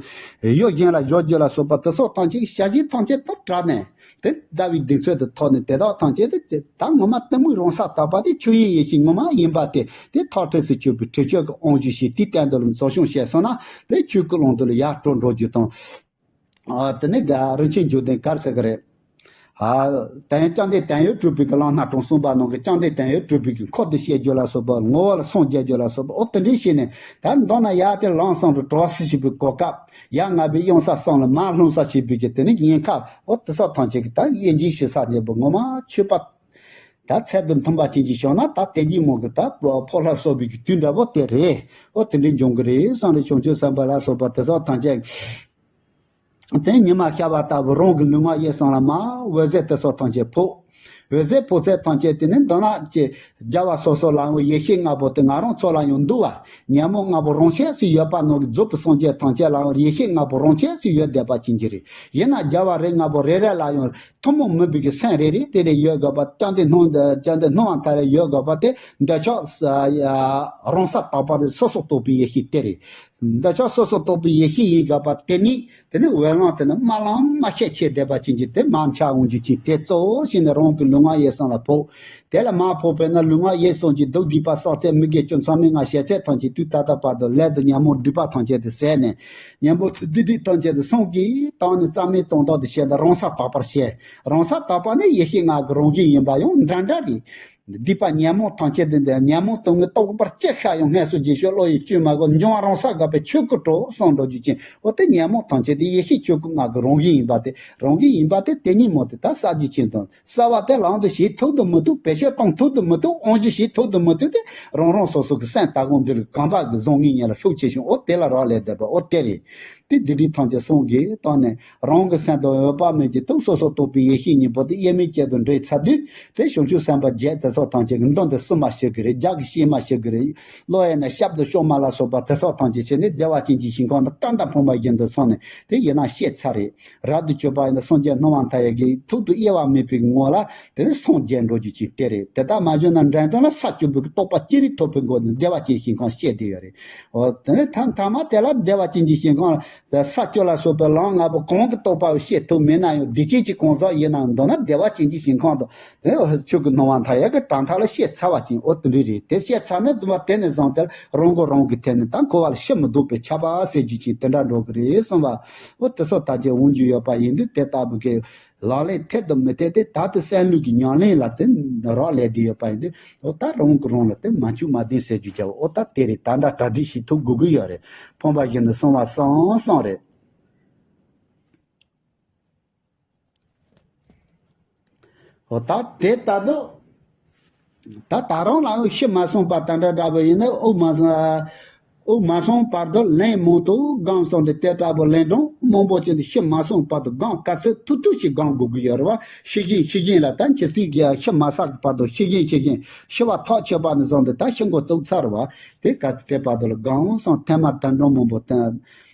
ཡུལ་གཞན་ལ་འཇོག་རྒྱུ་ལ་སོགས་པ་དེ་སོགས་ཐམས་ཅད་ཀྱི་བྱ་བྱེད་ཐམས་ཅད་དུ་བྲལ་ནས་དེ་ལྟ་བུའི་གདེང་ཚོད་དུ་ཐོག་ནས་དེ་དག་ཐམས་ཅད་དེ་ད་ངོ་མ་གཏི་མུག་རང་སར་དག་པ་དེ་ཆོས་དབྱིངས་ཡེ་ཤེས་ངོ་མ་ཡིན་པ་དེ་དེ་ཐག་ཁྲེལ་སེ་ཆོད་པའི་ཁྲི་ཆོས་ཀྱི་དབང་བྱེད་བྱེད་དེའི་སྟེང་དུ་ལ་རྫོགས་བྱང་བྱས་སོང་ན་དེ་ཆོས་ཀྱི་ཀློང་དུ་ལ་ཡར་འགྲོ་འགྲོ་རྒྱུ་དང་། ཨ་དེ་ནི་རིན་ཆེན་འབྱུང་ལྡན་ག་རེ་ཟེར་གི་རེད། ཨ་དོན་ཡོད་བཅོམ་ལྡན་དོན་ཡོད་གྲུབ་པའི་གི་ལམ་སྣ་དྲུག་གསུངས་པ་ནང་གི་བཅོམ་ལྡན་དོན་ཡོད་གྲུབ་པའི་གི་འཁོར་དུ་བཤད་རྒྱུ་ལ་སོགས་པ་ངོ་བོ་ལ་སངས་རྒྱས་རྒྱུ་ལ་སོགས་པ་འོ་དེ་འདྲའི་བྱས་ནས་ད་མདོར་ན་ཡར་དེ་ལམ་གསུམ་དུ་གྲོལ་སྲིད་བྱེད་པའི་གོ་སྐབས་ཡ་ང་བའི་གཡང་ས་གསུམ་ལ་མར་ལྷུང་ས་བྱེད་པའི་གི་དེ་ནི་ཉེན་ཁ་འོ་དེ་སོགས་ཐམས་ཅད་ཀྱི་ད་དབྱེ་འབྱེད་བྱེད་ས་ཉེ་པོ་ངོ་མ་ཆོས་པ་ད་ཚད་དུ་མཐུན་པ་ཅན་གྱི་བྱུང་ན་ད་དེ་གཉིས་མོ་གི་ད་ཕོ་ལྷ་གསོག་པའི་གི་དུས་འདྲ་པོ་དེ་རེད། འོ་དེ་འདྲའི་འབྱུང་གི་རེད་བསམ་རེ་བྱང་ཆུབ་སེམས་དཔའ་ལ་སོགས་པ་དེ་སོགས་ཐམས་ཅད། དེ་ཉི་མ་ཤར་བ་ལྟ་བུ་རང་གི་ལུས་ངག་ཡིད་གསུམ་ལ་མར་འོད་ཟེར་དེ་སོགས་ཐམས་ཅད་ཕོག་འོད་ཟེར་ཕོག་ཚད་ཐམས་ཅད་དེ་ནི་མདོར་ན་ཅེས་རྒྱལ་བ་སོ་སོ་ལ་ཡང་ཡེ་ཤེས་ལྔ་པོ་དེ་ང་རང་ཚོ་ལ་ཡང་འདུ་བ་ཉོན་མོངས་ལྔ་པོ་རང་ཆས་སུ་ཡོད་པ་ནང་གི་རྫོགས་པའི་སངས་རྒྱས་ཐམས་ཅད་ལ་ཡང་ཡེ་ཤེས་ལྔ་པོ་རང་ཆས་སུ་ཡོད་བསྡད་པ་ཅན་གྱི་རེད། ཡིན་ན་རྒྱལ་བ་རིགས་ལྔ་པོ་རེ་རེ་ལ་ཡང་ཐུན་མོང་མིན་པའི་གི་སེམས་རེ་རེ་རེ་རེ་ཡོད་དགོས་པ་བཅོམ་ལྡན་སྣང་བཅོམ་ལྡན་སྣང་བ་མཐའ་ཡས་ཡོད་དགོས་པ་དེ་འདོད་ཆགས་རང་སར་དག་པ་རེད། སོ་སོར་རྟོག་པའི་ཡེ་ཤེས་དེ་རེད། འདོད་ཆགས་སོ་སོར་རྟོག་པའི་ཡེ་ཤེས་ཡིན་དགོས་པ་དེ་ནི་དེ་ནི་འོད་ལམ་དེ་ནི་རྨ་ལམ་མ་ཤེས་ཆེ་བསྡད་པ་ཅན་གྱི་དེ་མར་འཆར་འོང་རྒྱུ་ཅིག་དེ་གཙོ་བོ་བྱས་ནས་རང་གི་ལུས་ ལུས་ངག་ཡིད་གསུམ་ལ་ཕོག་དེ་ལ་མ་ཕོག་པས་ན་ལུས་ངག་ཡིད་གསུམ་གྱི་སྡུག་སྡིག་པ་བསགས་ཚད་མི་དགེ་བཅུ་མཚམས་མེད་ལྔ་བྱས་ཚད་ཐམས་ཅད་དུས་ད་ལྟ་བར་དུ་ལས་དང་ཉོན་མོངས་སྒྲིབ་པ་ཐམས་ཅད་དུ་ཟད་ནས་ཉོན་མོངས་སྡིག་སྒྲིབ་ཐམས་ཅད་དུ་སངས་རྒྱས་དང་ནི་རྩ་མེད་གཙང་དག་ཏུ་བྱས་ཏེ་རང་ས་དག་པར་བྱས། རང་ས་དག་པ་ནི་ཡེ་ཤེས་ལྔ་གི་རང་བཞིན་ཡིན་པ་ཡང་འདྲ་འདྲ་རེད། སྡིག་པ་ཉོན་མོངས་ཐམས་ཅད་དུ་འདི་ཉོན་མོངས་དུ་ངས་རྟོགས་པར་ཅི་ཤ་ཡང་སྔས་སུ་རྗེས་ཤོག་བློ་ཡི་བཅོས་མ་གོ་འབྱུང་བ་རང་ས་དགག་པའི་ཆོས་སྐུ་གྲོགས་གསུམ་འགྲོ་རྒྱུ་ཅན། འོ་དེ་ཉོན་མོངས་ཐམས་ཅད་དེ་ཡེ་ཤེས་ཆོས་སྐུ་ལྔ་གི་རང་བཞིན་ཡིན་པ་དེ་རང་བཞིན་ཡིན་པ་དེ་དེ་ཉིད་མོ་དེ་ད་ས་རྒྱུ་ཅན་དང་། གསལ་བ་དེ་ལམ་དུ་བྱེད་ཐུབ་ཏུ་མི་ཐུབ། བེད་སྤྱོད་གཏོང་ཐུབ་ཏུ་མི་ཐུབ། དབང་སྒྱུར་བྱེད་ཐུབ་ཏུ་མི་ཐུབ་སྟེ། རང་རང་སོ་སོ་གི་སེམས་ལྟ་སྒོམ་འདི་ལ་གོམས་པ་གི་བཟང་ངན་ཉིད་ལ་ཤུགས་ཆེ་ཞིང་འོ་དེ་ལ་རག་ལས་བསྡད་པ་འོ་དེ་རེད། དེ་སྡིག་སྒྲིབ་ཐམས་ཅད་སངས་རྒྱས་བཏང་ནས་རང་གི་སེམས་དང་འོད་དཔག་མེད་ཀྱི་སྟོབས་སོ་སོ་རྟོགས་པའི་ཡེ་ཤེས་གཉིས་པོ་དེ་དབྱེར་མེད་ཅན་དུ་འདྲེས་ཚར་དུས་དེ་བྱང་ཆུབ་སེམས་དཔའ་བརྒྱད་དེ་ཚོ་ཐམས་ཅད་ཀྱི་མདུན་དུ་བསུ་མ་ཞུ་གི་རེད། རྒྱབ་ཀྱི་བཤད་མ་ཞུ་གི་རེད། བློ་ཡིན་ན་ཞབས་ཏུ་ཤོག་མ་ལ་སོགས་པ་དེ་ཚོ་ཐམས་ཅད་བྱས་ནས་བདེ་བ་ཅན་གྱི་ཞིང་ཁམས་དུ་ཀ་འདྲ་ཕོངས་པ་བཞིན་དུ་སོང་ནས་དེ་ཡིན་ན་ཤེས་ཚར་རེད། རབ་ཏུ་གྱུར་པ་ཡིན་ན་སངས་རྒྱས་སྣང་བ་མཐའ་ཡས་ཀྱི་ཐུགས་དང་དབྱེ་བ་མེད་པའི་ངོ་ལ་དེ་ནི་སངས་རྒྱས་འགྲོ་རྒྱུ་ཅིག་དེ་རེད། དེ་ལྟར་མ་བྱུང་ན་འགྲན་སྟོན་ལ་ས་བཅུ་པའི་རྟོགས་པ་ཅི་རིགས་ཐོབ་པའི་སྒོ་ནས་བདེ་བ་ཅན་ཞིང་ཁམས་བཤད་བསྡད་ཡོད་རེད། འོ་དེ་ནི་ཐ་མཐའ་མ་དེ་ལ་བདེ་བ་ཅན་གྱི་ཞིང་ཁམས་ལ་ས་བཅུ་ལ་སོགས་པའི་ལམ་ལྔ་པོ་གང་གི་རྟོགས་པ་བཤད་ཐུབ་མེད་ན་ཡང་བདེ་སྐྱིད་ཀྱི་གང་ཟག་ཡིན་ནའང་མདོར་ན་བདེ་བ་ཅན་གྱི་ཞིང་ཁམས་དང་དེ་ཆོས་ཀྱི་སྣང་བ་མཐའ་ཡས་ཀྱི་གྲངས་ཐག་ལ་བཤད་ཚར་བ་ཅན་འོ་དེ་འདྲ་རེད། དེ་བཤད་ཚར་ནས་རྫུན་མ་དེ་ནས་བཟུང་སྟེ་རང་མགོ་རང་གིས་ཐོན་ནས་ད་འཁོར་བ་ལ་ཕྱིར་མི་ལྡོག་པའི་ཆགས་པ་ཟེར་རྒྱུ་ཅན་དེ་འདྲ་འགྲོ་གི་རེད་གསུངས་པ། འོ་དེ་ཚོ་ད་ཅི་འོང་རྒྱུ་ཡོད་པ་ཡིན་དུས་དེ་ལྟ་བུ་གི་ལག་ལེན་ཐེབས་དང་མི་ཐེབས་དེ་ད་དེ་སེམས་ལུས་ཀྱི་ཉམས་ལེན་ལ་དེ་རག་ལས་བསྡད་ཡོད་པ་ཡིན་དུས་འོ་ད་རང་གི་རང་ལ་དེ་མ་བཅོས་མ་བསྡམས་ཟེར་རྒྱུ་བྱ་བ་འོ་ད་དེ་རེད། ད་ལྟ་གྲ་སྒྲིག་བྱེད་ཐུབ་དགོས་ཀྱི་ཡོད་རེད། ཕོངས་པ་བཞིན་དུ་སོང་བ་སང་སང་རེད། འོ་ད་དེ་ལྟ་དུས་ད་ད་རུང་ལ་ཡང་ཤི་མ་སོང་བར་ད་འདྲ་འདྲ་བོ་ཡིན་ན་དབུགས་མ་སོང་། དབུགས་མ་སོང་བར་དུ་ལན་མང་དུ་སྒོམ་སོང་སྟེ་དེ་ལྟ་བུ་ལན་གྲངས་མང་པོ་ཅིག་ཏུ་ཤི་མ་སོང་བར་དུ་སྒོམ་དཀའ་ཚེགས་ཐུག་ཐུག་ཅིག་སྒོམ་དགོས་ཀྱི་ཡོད་རེད་བ། ཤི་བཞིན་ཤི་བཞིན་ལ་ད་འཆི་སྲིད་ཀྱི་ཤི་མ་ཚར་གྱི་བར་དུ་ཤི་བཞིན་ཤི་བཞིན་ཤི་བ་ཐག་ཆོད་པ་ནས་བཟུང་སྟེ་ད་ཤི་འགོ་བཙུགས་ཚར་བ། དེ་ག་དེ་བར་དུ་ལ་སྒོམ་སོང་ཐེངས་མ་དུ་འགྲོ་མང་པོ་བསྟན།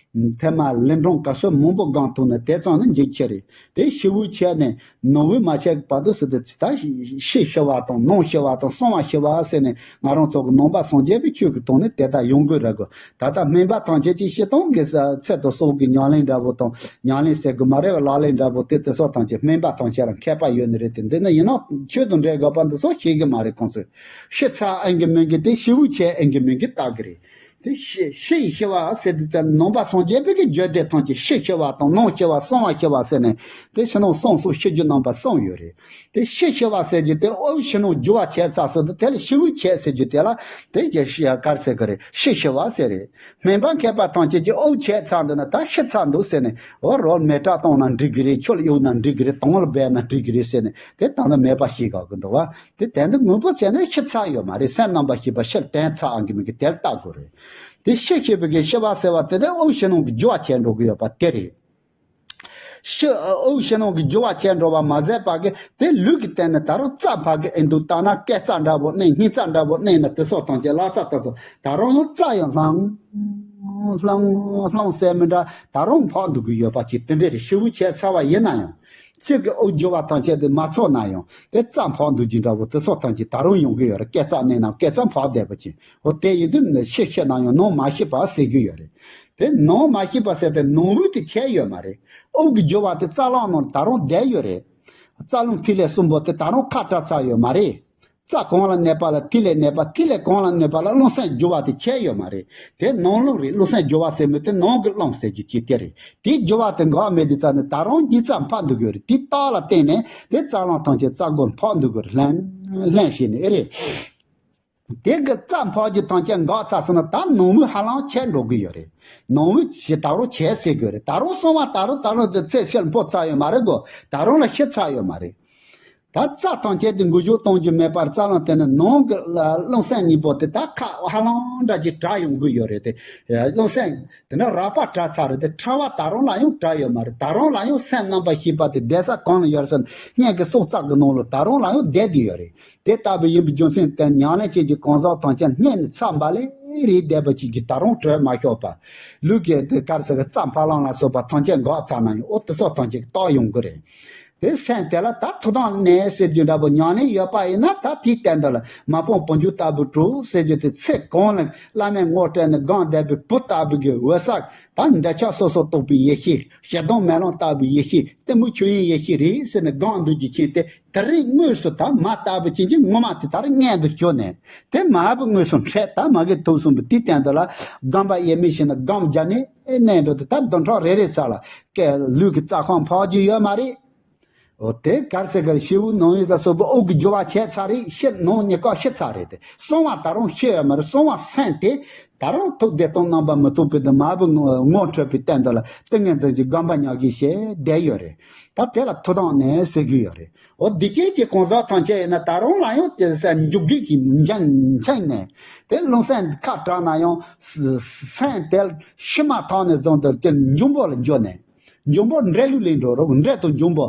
ཐེངས་མ་ལན་གྲངས་ག་ཚོད་མང་པོ་སྒོམ་ཐུབ་ན་དེ་ཙམ་ནི་འཇིགས་ཆེ་རེད། དེ་ཤི་བོའི་ཆེད་ནས་ནང་བོའི་མ་ཆད་བར་དུ་སུ་དེ་ད་ཤི་ཤི་བ་དང་ནང་ཤི་བ་དང་གསང་བ་ཤི་བ་ཟེར་ནས་ང་རང་ཚོ་གི་ནང་པ་སངས་རྒྱས་པའི་ཆོས་ཀྱི་ཐོག་ནས་དེ་ལྟར་ཡོང་དགོས་རེད་གོ། ད་ལྟ་སྨན་པ་ཐམས་ཅད་ཀྱིས་ཤི་སྟངས་ཀྱི་ཚད་དང་སྲོག་གི་ཉམས་ལེན་འདྲ་བོ་དང་ཉམས་ལེན་ཟེར་དགོས་མ་རེད་བ། ལག་ལེན་འདྲ་བོ་དེ་དེ་སོགས་ཐམས་ཅད་སྨན་པ་ཐམས་ཅད་ལ་མཁས་པ་ཡོད་ནི་རེད་དེ། འདི་ནི་ཡིན་ན་ཆོས་དང་འབྲེལ་དགོས་པ་འདི་སོགས་ཤེས་ཀྱི་མ་རེད་ཁོང་ཚོས། ཤི་ཚར་ཨེ་གི་མིན་གི་དེ་ཤི་བོའི་ཆེད་ཨེ་གི་མིན་གི་ལྟ་གི་རེད། དེ་ཤི་ཤི་ཡི་ཤི་བ་ཟེར་དུས་ཙམ་ནང་པ་སངས་རྒྱས་པའི་གི་བརྗོད་བདེ་ཐམས་ཅད་ཤི་ཤི་བ་དང་ནང་ཤི་བ་གསང་བ་ཤི་བ་ཟེར་ནས་དེ་ཕྱི་ནང་གསང་གསུམ་ཤི་རྒྱུ་རྣམ་པ་གསུམ་ཡོད་རེད། དེ་ཤི་ཤི་བ་ཟེར་རྒྱུ་དེ་དབུགས་ཕྱི་ནང་རྒྱུ་བ་བྱས་ཚར་སོང་དུས་དེ་ལ་ཤི་བོའི་ཆེད་ཟེར་རྒྱུ་དེ་ལ་དེ་རྒྱ་ཤི་ཡ་གར་ཟེར་གི་རེད། ཤི་ཤི་བ་ཟེར་རེད། སྨན་པ་མཁས་པ་ཐམས་ཅད་ཀྱིས་དབུགས་ཆད་ཚར་འདུག་ན་ད་ཤི་ཚར་འདུག་ཟེར་ནས་འོ་རོལ་མེ་སྲེག་བཏང་ན་འགྲིག་གི་རེད། ཆུ་ལ་གཡུག་ན་འགྲིག་གི་རེད། དོང་ལ་སྦས་ན་འགྲིག་གི་རེད་ཟེར་ནས་དེ་ད་ལྟ་མེད་པ་ཞིག་ག་གི་འདུག་བ། དེ་དོན་དུ་དངོས་པོ་བྱས་ན་ཤི་ཚར་ཡོད་མ་རེད། སེམས་རྣམ་པར་ཤེས་པ་ཤི་དོན་ཚར་ཨང་གི་མིན་གི་དེར་ལྟ་དགོས་རེད། དེ་ཤི་ཤི་བའི་གི་ཤི་བ་ཟེར་བ་དེ་དེ་དབུགས་ཕྱི་ནང་གི་རྒྱུ་བ་བྱས་འགྲོ་གི་ཡོད་པ་དེ་རེད། ཤི་དབུགས་ཕྱི་ནང་གི་རྒྱུ་བ་བྱས་འགྲོ་བ་མ་ཟད་པ་གི་དེ་ལུས་ཀྱི་སྟེང་ནས་ད་རུང་རྩ་ཕབ་གི་ཨེ་འདུག་ལྟ་ན་སྐེ་རྩ་འདྲ་བོ་གནོན། སྙིང་རྩ་འདྲ་བོ་གནོན་ན་དེ་སོགས་ཐམས་ཅད་ལག་རྩ་དེ་སོགས་ད་རུང་ཡང་རྩ་ཡང་ལྷང་ལྷང་ལྷང་ཟེར་མི་འདྲ་ད་རུང་ཕབ་འདུག་གི་ཡོད་པ་ཅིག་དེ་འདྲ་རེད། ཤི་བོ་བྱས་ཚར་བ་ཡིན་ན་ཡང་། ཁྱེད་ཀྱི་དབུགས་རྒྱུ་བ་ཐམས་ཅད་དེ་མ་ཚོགས་ན་ཡང་དེ་རྩ་ཕབ་འདུག་རྒྱུ་འདྲ་བོ་དེ་སོགས་ཐམས་ཅད་ད་རུང་ཡོང་གི་ཡོད་རེད། སྐེ་རྩ་གནོན་ན་སྐེ་རྩ་ཕབ་བསྡད་པ་ཅིག་འོ་དེ་ཡིན་དུས་ནི་ཤི་ཤི་ན་ཡང་ནང་མ་ཤི་བ་ཟེར་རྒྱུ་ཡོད་རེད། དེ་ནང་མ་ཤི་བ་ཟེར་དེ་ནང་དབུགས་དེ་ཆད་ཡོད་མ་རེད། དབུགས་ཀྱི་རྒྱུ་བ་དེ་རྩ་རླུང་ནང་ད་རུང་བསྡད་ཡོད་རེད། རྩ་རླུང་ཐིག་ལེ་གསུམ་པོ་དེ་ད་རུང་ཁ་བྲལ་ཚར་ཡོད་མ་རེད། རྩ་གང་ལ་གནས་པ་ལ་ཐིག་ལེ་གནས་པ། ཐིག་ལེ་གང་ལ་གནས་པ་ལ་རླུང་སེམས་རྒྱུ་བ་དེ་ཆད་ཡོད་མ་རེད། དེ་ནང་རླུང་རེད། རླུང་སེམས་རྒྱུ་བ་ཟེར་མི་དེ་ནང་གི་རླུང་ཟེར་རྒྱུ་ཅིག་དེ་རེད། དེའི་རྒྱུ་བ་དེ་འགག་མེད་དུས་ཙམ་ནས་ད་རུང་སྙིང་རྩ་འཕར་འདུག་གི་རེད། དེའི་རྟགས་ལ་བརྟེན་ནས་དེ་རྩ་རླུང་ཐམས་ཅད་རྩ་སྒོ་འཕར་འདུག་གི་རེད། ལྷན་ལྷན་ཞིག་ནས་ཨེ་རེད། དེ་གི་རྩ་འཕར་རྒྱུ་ཐམས་ཅད་འགག་ཚར་སོང་ན་ད་ནང་དབུགས་ཧ་ལམ་ཆད་འགྲོ་གི་ཡོད་རེད། ནང་དབུགས་ཇི་ལྟ་བུ་ཆད་ཟེར་དགོས་རེད། ད་རུང་སོང་བ་ད་རུང་ད་རུང་དེ་ཚེ་ཕྱིར་འཕོ་ཚར་ཡོད་མ་རེད་གོ། ད་རུང་ལ་ཤི་ཚར་ཡོད་མ་རེད། ད་རྩ་ཐམས་ཅད་དེ་འགུལ་སྐྱོད་གཏོང་རྒྱུ་མེད་པར་རྩ་རླུང་དེ་ནི་ནང་གི་རླུང་སེམས་གཉིས་པོ་དེ་ད་ཁ་ཧ་ལམ་འདྲ་ཅིག་བྲལ་ཡོང་གི་ཡོད་རེད་དེ། རླུང་སེམས་དེ་ནི་རགས་པ་བྲལ་ཚར་རེད་དེ། ཕྲ་བ་ད་རུང་ལ་ཡང་བྲལ་ཡོད་མ་རེད། ད་རུང་ལ་ཡང་སེམས་རྣམ་པར་ཤེས་པ་དེ་བསྡད་ས་གང་ལ་ཡོད་ཟེར་ན་སྔོན་གྱི་སྲོག་རྩ་གི་ནང་ལ་ད་རུང་ལ་ཡང་བསྡད་བསྡད་ཡོད་རེད། དེ་ལྟ་བུ་ཡིན་པའི་རྒྱུ་མཚན་དེ་ཉམས་ལེན་བྱེད་ཀྱི་གང་ཟག་ཐམས་ཅད་སྔོན་ནས་ཚར་འབའ་ལེ་རེད་བསྡད་པ་ཅིག་གིས་ད་རུང་གྲོལ་མ་ཤོག་པ། ལུས་ཀྱི་དེ་དཀར་ཟེར་གི་རྩ་འཕར་ལངས་ལ་སོགས་པ་ཐམས་ཅད་འགག་ཚར་ན་ཡང་འོ་དེ་སོགས་ཐམས་ཅད་ཀྱི་རྟགས་ཡོང་གི་རེད། དེ་སེམས་དེ་ལ་ད་ཐུགས་དམ་གནས་ཟེར་རྒྱུ་འདྲ་པོ་ཉམས་ལེན་ཡོད་པ་ཡིན་ན། ད་དེའི་སྟེང་དུ་ལ་མ་ཕམ་བུ་འཇུག་ལྟ་བུ་གྲུབ་ཟེར་རྒྱུ་དེ། ཚེ་གང་ལ་བླ་མས་ངོ་སྤྲད་ནས་སྒོམ་བསྡད་པའི་བུ་ལྟ་བུ་གི་འོད་གསལ། ད་འདོད་ཆགས་སོ་སོར་རྟོག་པའི་ཡེ་ཤེས། ཞེ་སྡང་མེ་ལོང་ལྟ་བུའི་ཡེ་ཤེས། གཏི་མུག་ཆོས་དབྱིངས་ཡེ་ཤེས་རེད་ཟེར་ནས་སྒོམ་འདོད་ཀྱི་ཕྱིར་ཏེ། དེ་རིང་དངོས་སུ་ད་མ་ལྟ་བུ་ཅན་གྱི་ངོ་མ་དེ་ད་རིང་མངོན་དུ་གྱུར་ནས། དེ་མ་བུ་དངོས་སུ་འཕྲད། ད་མ་གི་ཐུགས་གསུང་བུ་དེའི་སྟེང་དུ་ལ་སྒོམ་པ་དབྱེར་མེད་བྱས་ནས་སྒོམ་རྒྱག་ནས་གནས་འགྲོ་དེ། ད་བདུན་ཕྲག་རེ་རེ་ས་ལ་ཀྱེ་ལུས་ཀྱི་རྩ་ཁམས་འཕགས་རྒྱུ་ཡོད་མ་རེད། འོ་དེ་གར་སེ་གར་ཤི་བོ་ནང་ཡོད་ད་སོགས་པ་དབུགས་ཀྱི་རྒྱུ་བ་ཆད་ཚར་རེད། ཤི་ནང་ཉི་ཀ་ཤི་ཚར་རེད་དེ། གསང་བ་ད་རུང་ཤི་ཡོད་མ་རེད། གསང་བ་སེམས་དེ་ད་རུང་ཐུགས་བདེ་སྟོང་རྣམ་པར་མི་རྟོག་པའི་དུ་མ་བུ་ངོ་འཕྲོད་པའི་སྟེང་དུ་ལ་ཏིང་ངེ་འཛིན་གྱི་སྒོམ་པ་ཉག་གི་བྱས་བསྡད་ཡོད་རེད། ད་དེ་ལ་ཐུགས་དམ་གནས་ཟེར་གྱི་ཡོད་རེད། འོ་འདི་སྐད་ཀྱི་གང་ཟག་ཐམས་ཅད་ཡིན་ན་ད་རུང་ལ་ཡང་དེ་སེམས་འཇུག་དགོས་ཀྱི་འཇམ་མཚན་ནས། དེ་རླུང་སེམས་ཁ་བྲལ་ན་ཡང་སེམས་དེ་ཤི་མ་ཐག་ནས་བཟུང་སྟེ་དེ་འབྱུང་པོ་ལ་འགྱུར་ནས། འབྱུང་པོ་འབྲས་ལུགས་ལས་འགྲོ་རོགས། འབྲས་དང་འབྱུང་པོ་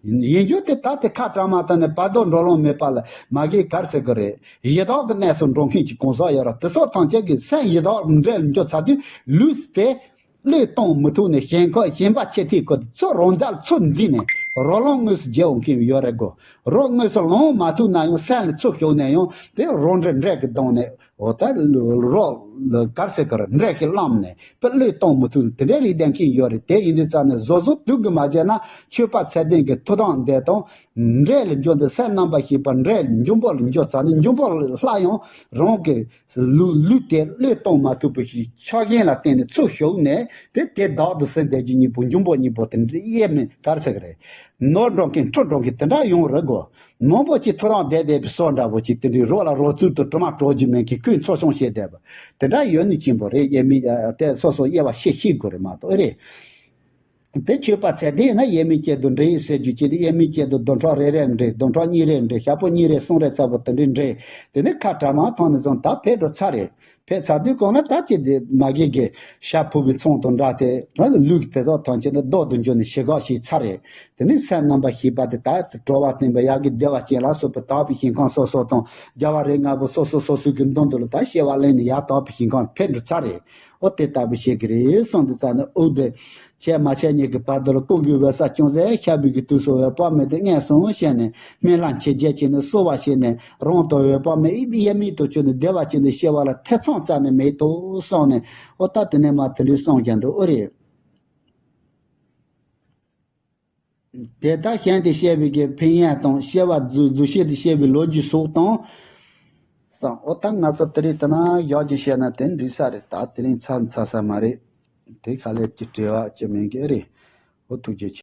ཡིན་རྒྱུ་དེ། ད་དེ་ཁ་བྲལ་མ་ཐག་ནས་བར་དོ་འགྲོ་ལོང་མེད་པ་ལ་མ་གི་གར་ཟེར་གི་རེད། ཡི་དྭགས་ཀྱི་གནས་སུ་འགྲོ་མཁན་གྱི་གང་ཟག་ཡོད་ར། དེ་སོགས་ཐམས་ཅད་ཀྱི་སེམས་ཡི་དྭགས་འབྲས་ལ་འགྱུར་ཚར་དུས་ལུས་དེ་བློས་གཏོང་མི་ཐུབ་ནས། ཞེན་ཁོག་ཞེན་པ་ཆེ་ཐིག་ཁོ་ཚོ་རང་རྒྱལ་ཚུར་འཛིན་ནས་རོ་ལངས་དངོས་སུ་བྱེད་འོང་མཁན་ཡོད་རེད་གོ། རོ་དངོས་སུ་ལངས་མ་ཐུབ་ན་ཡང་སེམས་ལ་ཚུར་ཞུགས་ནས་ཡང་དེ་རང་འབྲས་འབྲས་ཀྱི་གདོང་ནས། འོ་ད་རོ་གར་སེ་གར་འབྲས་ཀྱིས་བླངས་ནས་དཔེ་བློས་གཏོང་མི་ཐུབ་དེ་འདྲའི་རིགས་ལྡན་མཁན་ཡོད་རེད། དེ་ཡིན་དུས་ཙང་ནས་བཟོ་བཟོ་དུས་ཀྱི་མ་བྱས་ན་ཆོས་པ་ཚད་ལྡན་གྱི་ཐུགས་དམ་བསྡད་དང་། འབྲས་ལ་འགྱུར་འདི་སེམས་རྣམ་པར་ཤེས་པ་འབྲས་འབྱུང་པོ་ལ་འགྱུར་ཚར་ནས་འབྱུང་པོ་ལ་སླར་ཡང་རང་གི་ལུས་ལུས་དེ་བློས་གཏོང་མ་ཐུབ་པའི་ཕྱིར་ཆགས་ཞེན་ལ་བརྟེན་ནས་ཚུར་ཞུགས་ནས་དེ་དེ་བདག་ཏུ་ཟིན་བསྡད་རྒྱུ་གཉིས་པོ་འབྱུང་པོ་གཉིས་པོ་དེ་འདྲ་དབྱེར་མེད་གར་ཟེར་གི་རེད། ནོར་འགྲོ་མཁན་འཁྲུལ་འགྲོ་མཁན་དེ་འདྲ་ཡོང་རེད་གོ། མང་པོ་ཅིག་ཐོ་རངས་བསྡད་བསྡད་པའི་སོ་འདྲ་པོ་ཅིག་དེ་འདྲའི་རོགས་ལ་རོགས་ཚུལ་དུ་གྲིབ་མ་གྲོགས་ཀྱི་མེད་མཁན་ཁོས་འཚོ་སྐྱོང་བྱེད་བསྡད་པ་དེ་འདྲ་ཡོད་ནི་ཅན་པོ་རེད། དབྱེར་མེད་དེ་སོ་སོ་དབྱེ་བ་ཤེས་ཤེས་དགོས་རེད་མ་གཏོགས་ཨེ་རེད། དེ་ཆོས་པ་ཚད་ལྡན་ཡིན་ན་དབྱེར་མེད་ཅན་དུ་འདྲེ་ཡིས་ཟེར་རྒྱུ་ཅིག་དེ་དབྱེར་མེད་ཅན་དུ་བདུན་ཕྲག་རེ་རེ་འདྲེ། བདུན་ཕྲག་གཉིས་རེ་འདྲེ། ཞག་པོ་གཉིས་རེ་གསུམ་རེ་ཚ་པོ་དེ་འདྲའི་འདྲེ། དེ་ནས་ཁ་བྲལ་མ་ཐག་ནས་བཟུང་ད་ཕེབས་འགྲོ་ཚར་རེད། ཕེབས་ཚར་དུས་གོང་ན་ད་ཅི་དེ་མ་གི་གི་ཤ་ཕུ་བའི་ཚོང་དང་འདྲ་སྟེ་ལུས་ཀྱི་དེ་ཚོ་ཐམས་ཅད་ནི་རྡོ་དུ་འགྱུར་ནས་ཞི་གག་ཞིག་ཚར་རེད། དེ་ནས་སེམས་རྣམ་པར་ཤེས་པ་དེ་ད་དེ་གྲོལ་བ་བསྟན་པ་ཡ་གི་བདེ་བ་ཅན་ལ་སོགས་པའི་དག་པའི་ཞིང་ཁམས་སོ་སོ་དང་རྒྱལ་བ་རིགས་ལྔ་པོ་སོ་སོ་སོ་སོའི་གི་མདུན་དུ་ལ་ད་སྐྱེ་བ་ལེན་ནས་ཡར་དག་པའི་ཞིང་ཁམས་ཕེབས་འགྲོ་ཚར་རེད། ཨོ་དེ་ལྟ་བུ་ཤེས་ཀྱི་རེད་གསུངས་དུས་ཙ་ནས་ཨོ་དེ། ཆད་མ་ཆད་གཉིས་ཀྱི་བར་དུ་ལ་ཀུན་གྱི་འོད་གསལ་ཅུང་ཟད་ཤར་བའི་གི་དུས་སུ་འོད་དཔག་མེད་དེ་མངོན་སུམ་བྱས་ནས་སྨོན་ལམ་ཆེ་བརྒྱད་བྱས་ནས་གསོལ་བ་བྱས་ནས་རང་དང་འོད་དཔག་མེད་དབྱེར་མེད་དུ་གྱུར་ནས་བདེ་བ་ཅན་དུ་སྐྱེ་བ་ལ་ཐེ་ཚོམ་རྩ་ནས་མེད་དོ་གསུངས་ནས། ཨོ་ད་དེ་ནས་མ་དེ་འདྲའི་གསུངས་ཀྱང་འདུག་ཨོ་རེད། དེ་ལྟར་གཞན་དུ་སྐྱེ་བའི་གི་ཕན་ཡོན་དང་སྐྱེ་བ་རྫུ་རྫུ་ཤེས་དུ་སྐྱེ་བའི་ལོ་རྒྱུས་སོགས་དང་། སང་ཨོ་ད་ང་ཚོ་དེ་རིང་དེ་ན་ཡག་གི་བཤད་ན་དེ་འགྲིག་ས་རེད། ད་དེ་རིང་ཚར་ཚར་ས་མ་རེད། དེ་ག་ལེར་གྱི་བྲེལ་བ་ཅི་མིན་གི་རེད། ཨོ་ཐུགས་རྗེ་ཆེ།